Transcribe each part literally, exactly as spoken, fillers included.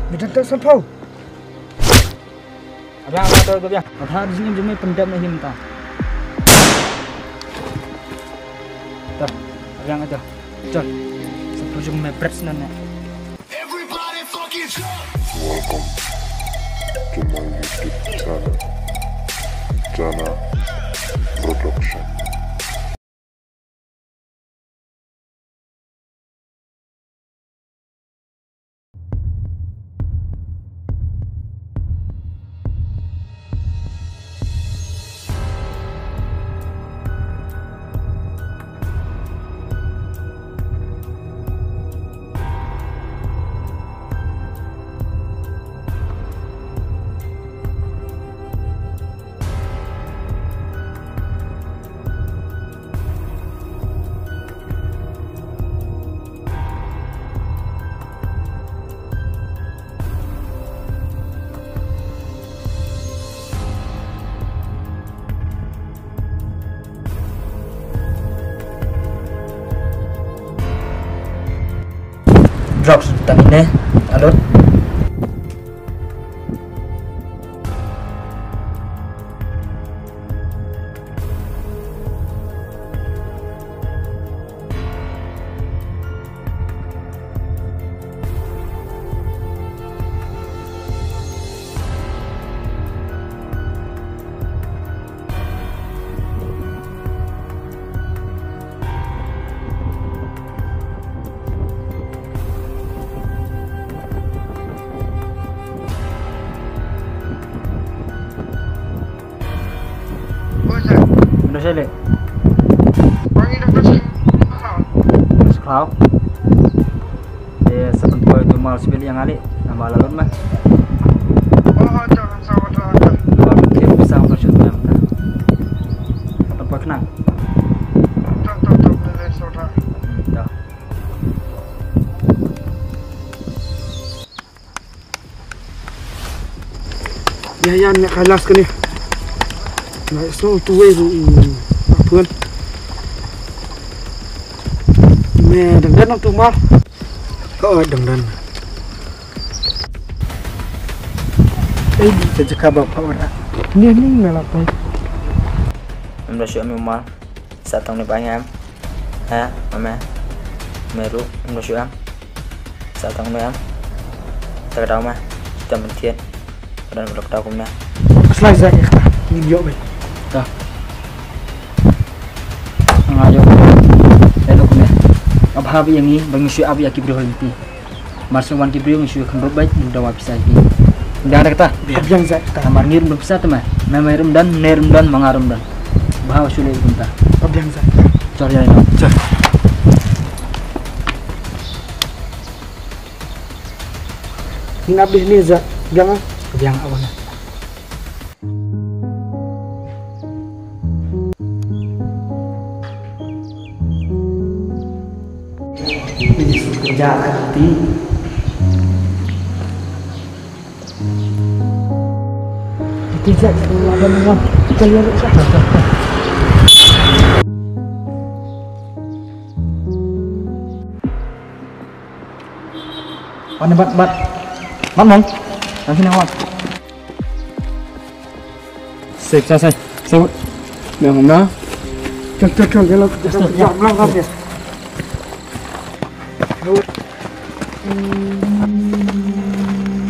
Me dang tang sanphew. Abiang, abiang, abiang. Abiang, jingim jingim pyndep na him ta. Ta, abiang aja. Chal. Sanphew jingim me bret snan ne. Welcome to my YouTube channel, Jana Production. Drugs tang ne, alot. Oi, sir. Mano sha leh? Pagi dah bersih. Bersih kau. Eh, sa pynpoi tu mal sibit ïa nga leh. Namar la lut mah. Oh, jong sa wa ta. Ba pynthiem pisa ka shut mem ta. Pynpoi khnang. Tok, tok, tok, boleh, sir. Hmm, dah. Ïa, ïa, ïa, ka last kane. Nga sngew tu wei ruh, mm, ba pun. Me dang don tu ma. Ko dang don. Ei, ka jaka ba pa ora. Ni, ni, me la pai. Em da shu em ma. Sa tang ni ba ngam. Ha, ma me. Me ruh, em da shu em. Sa tang ni em. Ta ka daw ma. Tam thiet. Ka don ka daw kum na. Slide za ka. Ni yo be. Ta. Nga yo. Elo kum ya. Abha bi yang ni, bang shu abi aki bro hal miti. Mar shu wan ki briew ngi shu khynrut beit, ngi dawa pisa ki. Ngi da kata? Ka biang zat kata. Namar ngi rum pisa te ma. Me me rum don, ne rum don, ma nga rum don. Bha shu leh kumta. Ka biang zat kata. Chor ïa ino. Chor. Ngi ap dih ni zat. Biang ah. Ka biang awan ah. Wan, bat, bat. Bat, Mong. Nang sini, wan. Sek, sa, sa. Sek. Meng na. Chal, chal, chal, chal. Jam lang kap ya.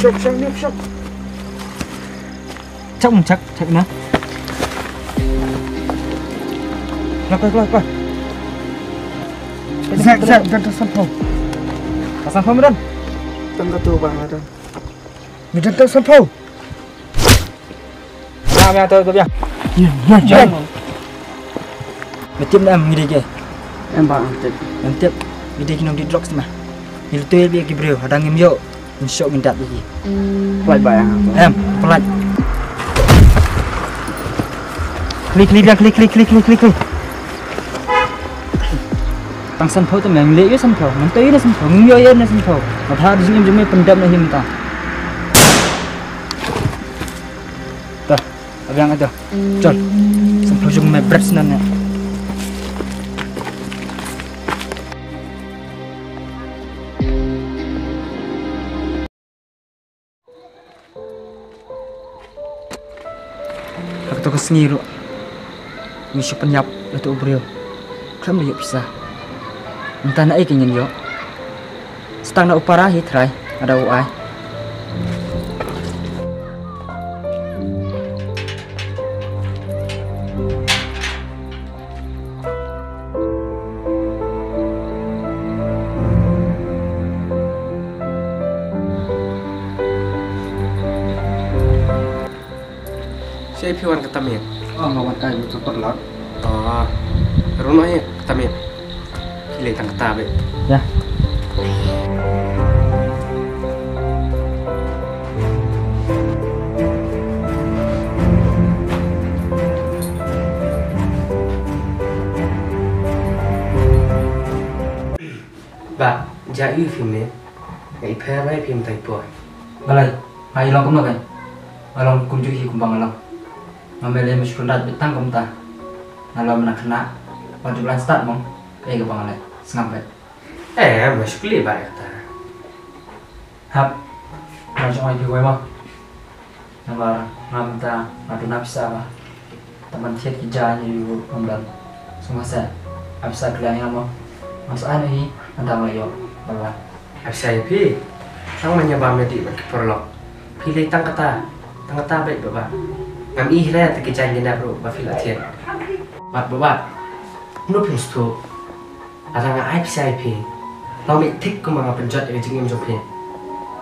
Shop, shop, shop, shop. Chak, chak, chak na. Keluar, keluar, keluar, keluar. Zak, zak, dan tersentuh. Pasang pom, Dan. Tengah tu, Bang Adam. Ni dan tersentuh. Biang, biang, to, to, biang. Ïa, ïa, biang. Biang. Me tip ne em ngi dei ki? Em ba, em tip. Em tip. Ngi dei ki nongdie drugs ma. Ngi leh to ïa ki briew, hadang ngim ïoh, ngin shoh ngin dap ïa ki. Pynlait ba ïa nga. Em, pynlait. Khli, khli, biang, khli, khli. Tang sanphew te me, ngi leh ïa sanphew, ngan to ïa sanphew, ngim ïoh ïa sanphew. Nga phah jingim jong me pyndep na hi mynta. Ta, abiang aja. Chal. Sanphew jong me bret snan ne. To ka sngi ruh ngi shu pynïap ïa uto u briew. Khlem da ïoh pisa. Mynta na ei kein ngin ïoh? Sa tang na u para hi trai, nga da u ai. Shaei phi wan katta miet? Oh, nga wan kai miet ka paralok. Oh, ruh noh ïa katta miet. Phi leit tang katta beit. Ïa. Bah, jia ïa phi mynne. Nga i pher ba ïa phi mynta i por. Balei? Nga i long kumno kein? Nga long kumjuh hi kumba nga long. Nga mele mashkul dat beit tang kumta. Nga long mynta khynnah. Wat ju plan start mong. Kaei kaba nga leh? Sngap beit. Eh, mashkul i ba ïa kata. Hap. Nga jong ai phi wei mo. Namar nga mynta nga duna pisa ba. Tang ban thied ki jaiñ ïa u Umdon. Sngewbha seh. Ai pisa kylliang ïa nga mo. Nga sa ai noh hi, nga dang la ïoh. Bye bye. Ai pisa ïa phi. Tang ban ïa bam ïa dih bad ki paralok. Phi leit tang kata. Tang kata beit baba. Ngam i hi re ïa ki jaiñ ki nep ruh ba phi la thied. Bad baba. Kumno phim sngewthuh? Lada nga ai pisa ïa phi, long beit thik kumba nga pynjot ïa ka jingim jong phi.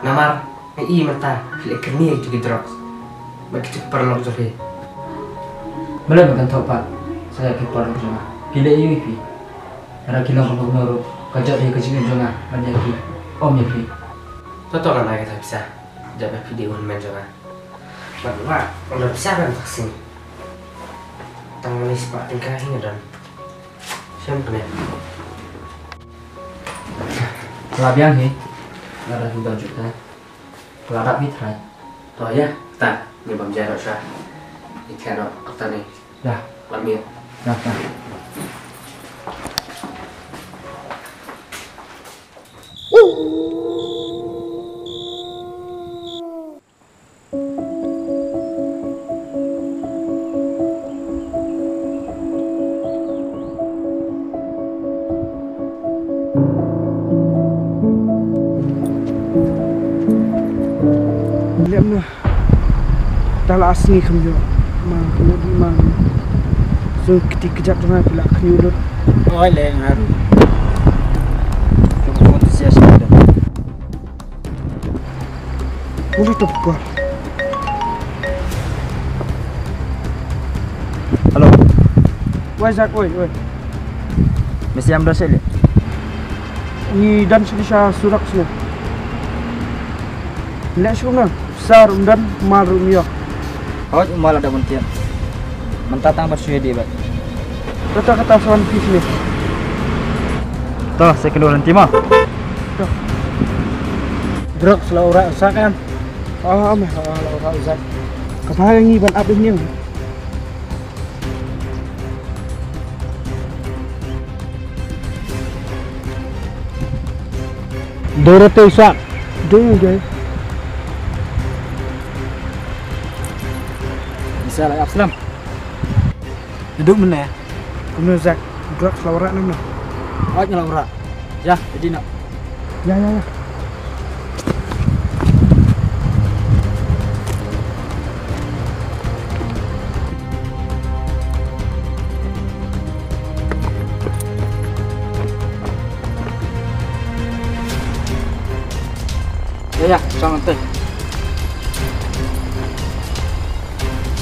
Namar nga i mynta phi la kyrni ïa kito ki drugs bad kito ki paralok jong phi. Balei ba kan thoh pat sa ïa ki paralok jong nga? Phi leh aïu ïa phi? Lada ki long kumno kumno ruh, ka jot ïa ka jingim jong nga ban ïa ki, ym ïa phi. To to, ngan ai kata pisa. Jop ïa phi da u hynmen jong nga. Bad ba ong da pisa ban taksi. Tang lai spah tyngka hi nga don. Shem kane. La biang hi. Nga da hi don juh ta. La dap hi trai. To ïa, ta. Ni bam jai ro sha. Ni kano kata ni. Ïa. La mi. Ïa ta. Lem na. Ta la asni kham jo. Ma kham di ma. So kiti kejap jong nga pula khniu lut. Oi le ngaru. Jong ko tu sia sia. Mulu tu pukul. Hello. Wai Zak, wai, wai. Mesti am dah sele. Ni dan sini sha surak sini. Lek shu na. Sar um dan mar um yo. Hoj um la da ban tiap. Mynta tang ba shu di ba. Kata kata sa wan phi sini. To, sa kynduh lynti mo. To. Drugs la ura sak em. Ah, am, ah, la ura sak. Ka ba ngi ban ap ïa ngi. Dorothy sak. Ding ding. Bisa la ap slam. Duduk mana? Kumno Zak? Drugs la ura namna? Oj nga la ura. Ya, jadi nak. Ya, ya, ya. Ya, ya, sama teh.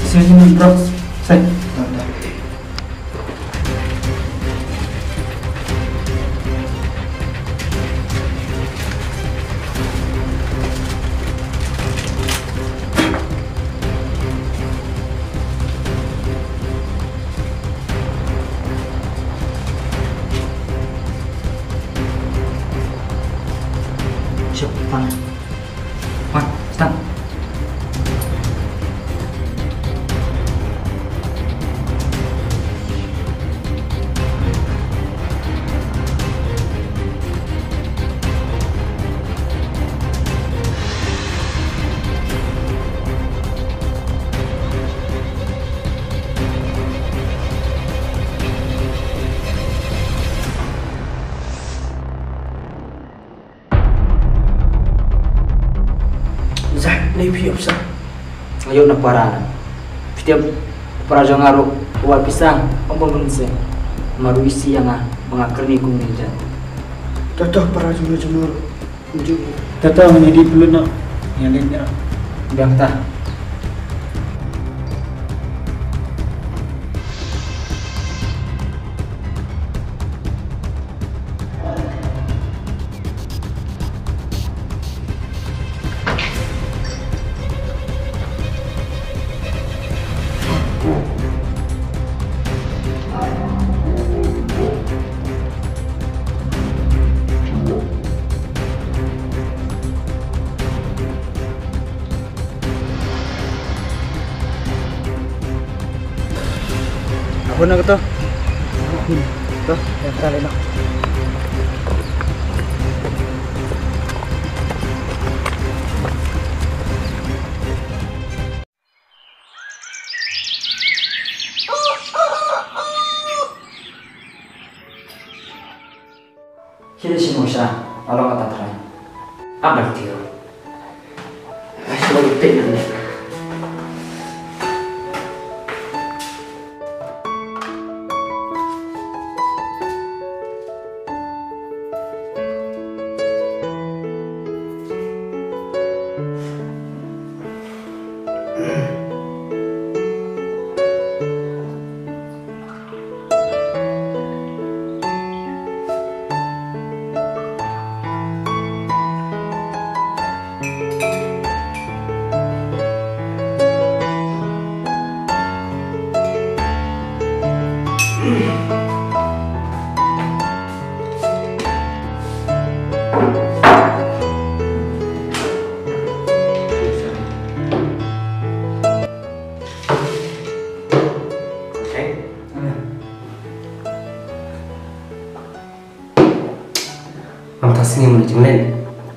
Sini drugs. Saya. Dah, dah. Shit, fine. Wan, start. Ei phi, officer. Nga ïoh na para na. Phi tip, para jong nga ruh u wad pisa, ym pynbun seh. Namar u isih ïa nga ba nga kyrni kum ngi jan. To to, para jong nga jong nga ruh. Jong. To to, ngi dih pynlut noh. Ngi leit noh. Biang ta. Ahun na kato. Ahun. To, ïa ka lei noh. Khie leit sha ïing sha, nga long kata trai. Ap ban tieng. Ai, shu leit peit nangne. Okay. Mynta sngi mynta jingleit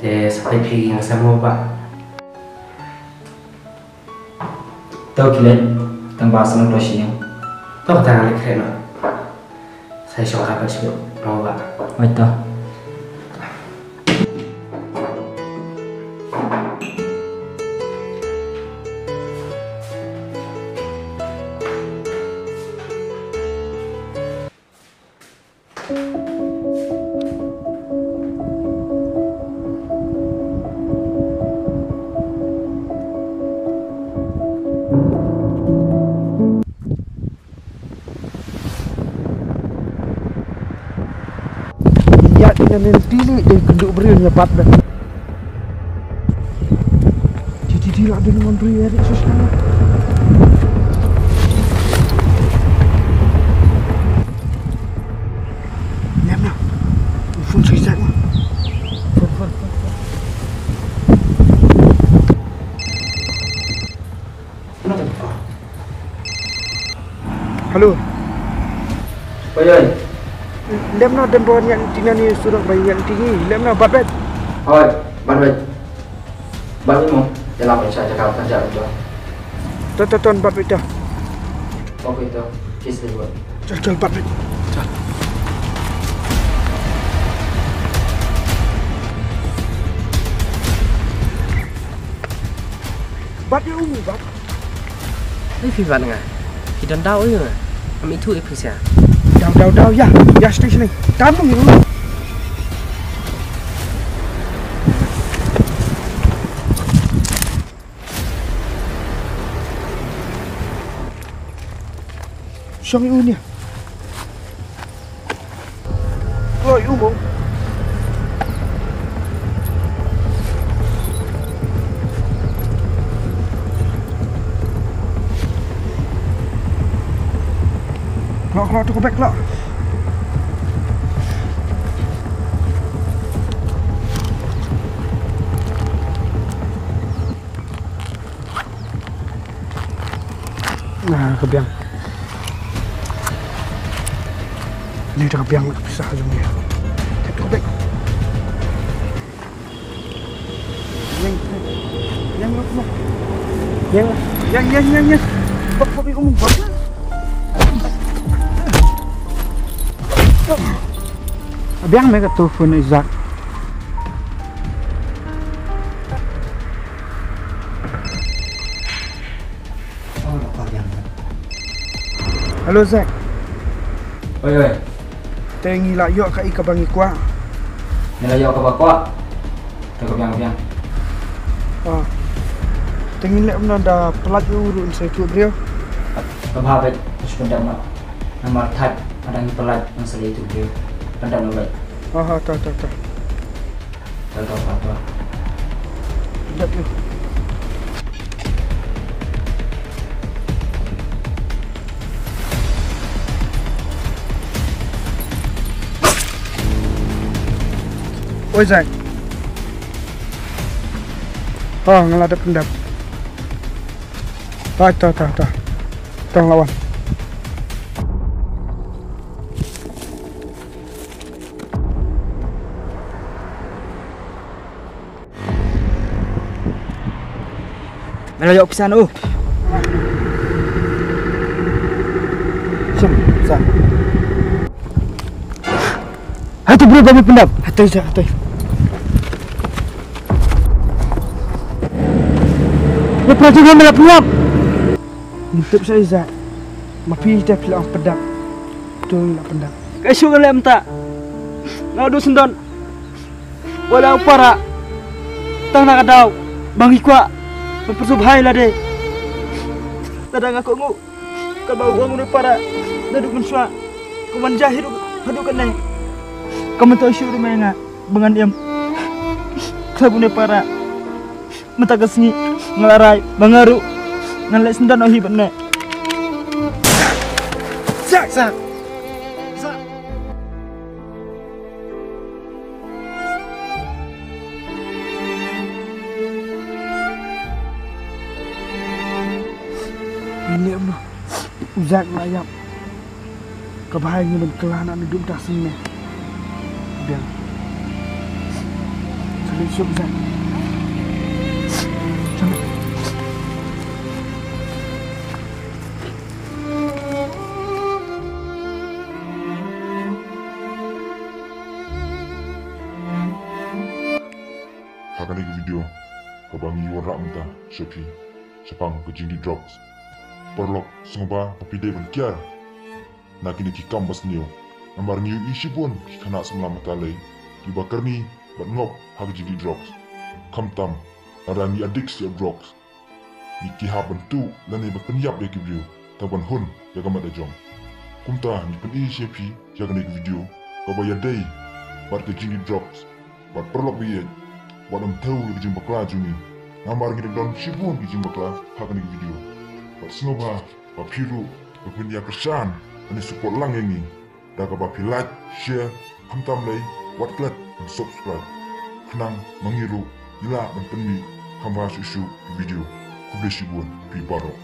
te sa peit phi ïa nga sa mo ba. To khie leit, tang ba sa nang to sha ïing. To tang leit khreh noh. Sa ïa shong ka pat sha mo ba. Oi to. Ïa, ïa, ïa, tili, eh, kynduh briew ïa bat, bat. Ti, ti, ti, la dun mon briew ïa ri sus kan. Lem na. Phone suicide ma. Phone, phone, phone, phone. Hello. Oi, oi. Lem na, don ba wan ïaid na tynrai surok ba ïaid na tynrai. Lem na, bat beit. Oi, bat beit. Bat beit mo. Ïa la pynshai jaka pynjah to. To, to, to, bat beit to. Okay to. Kiss the word. Chal, chal, bat beit. Chal. Bat ïa u, bat. Ei phi bat nga. Phi don daw ïa nga. Am ithuh ïa phi sha. Daw, daw, daw, ïa. Ïa station ni. Tam dong ïa u. Shong ïa u nia. Kloi u mo. Kloi, kloi, to go back, kloi. Ah, ka biang. Ni da ka biang ka pisa jong ni. Tep tu ka bek. Yang, yang, yang, yang. Yang, yang, yang, yang, yang. Bak, bak, bak, bak. Biang me ka tu phone Izak. Hello Zack. Oi oi. Te ngi la ïoh kaei kaba ngi kwah. Ngi la ïoh kaba kwah. Te ka biang ka biang. Ah. Te ngin leh kumno, da pyllait ruh yn sa ïathuh briew? Ka bha bad shu pyndep noh. Namar thait lada ngi pyllait yn sa leh ïathuh briew. Pyndep noh bad. Ah, ah, to to to. To to to to. Pyndep ïa. Oi Zack. Oh, nga la dep pyndep. To to to to. To nga la wan. Me la ïoh pisa noh. Shim, sa. Hato bro ba me pyndap? Hato sa, hato. Ya pernah juga me la pyndap. Mentep sa isa. Ma phi te phi la pyndap. Tu la pyndap. Ka shu ka lem ta. Nga du sendon. Wala u para. Tang na ka daw ba ngi kwah ban pyrshah bha ïa lade. Lada nga kohnguh kaba u ong une u para naduh mynshuwa, ka wan jia haduh, haduh kane. Ka mynta shu ruh me nga ba ngan im. Khlem une u para mynta ka sngi nga la rai ba nga ruh ngan leit sendon noh hi bad me. Sak sak sak. Ngi leh kumno? U Zack la ïap. Kaba hai ngi ban kylla na dum ta sing ne. Biang. Salut suk Zack. Salut. Ha kane ka video kaba ngi wanrah mynta sha phi shaphang ka jingdih drugs. Paralok, sngewbha ba phi dei ban kiar na kine ki kam basniew. Namar ngi ïohi shibun ki khynnah samla mata lei kiba kyrni bad ngop ha ka jingdih drugs. Khamtam lada ngi addict ïa drugs, ngi ki hap ban tuh lane ban pynïap ïa ki briew tang ban hun ïa ka met ka jong. Kumta ngi pyni sha phi ïa kane ka video kaba ïadei bad ka jingdih drugs. Bad paralok ba ïeit, wat ym thew ïa ka jingbakla jong ngi. Namar ngi dang don shibun ka jingbakla ha kane ka video. Bad sngewbha ba phi ruh ba phin ïa kyrshan lane support lang ïa ngi da kaba phi like, share, khamtam lei wat klet ban subscribe khnang ma ngi ruh ngi lah ban pynmih kham bha shuh shuh ki video. Khublei shibun phi baroh.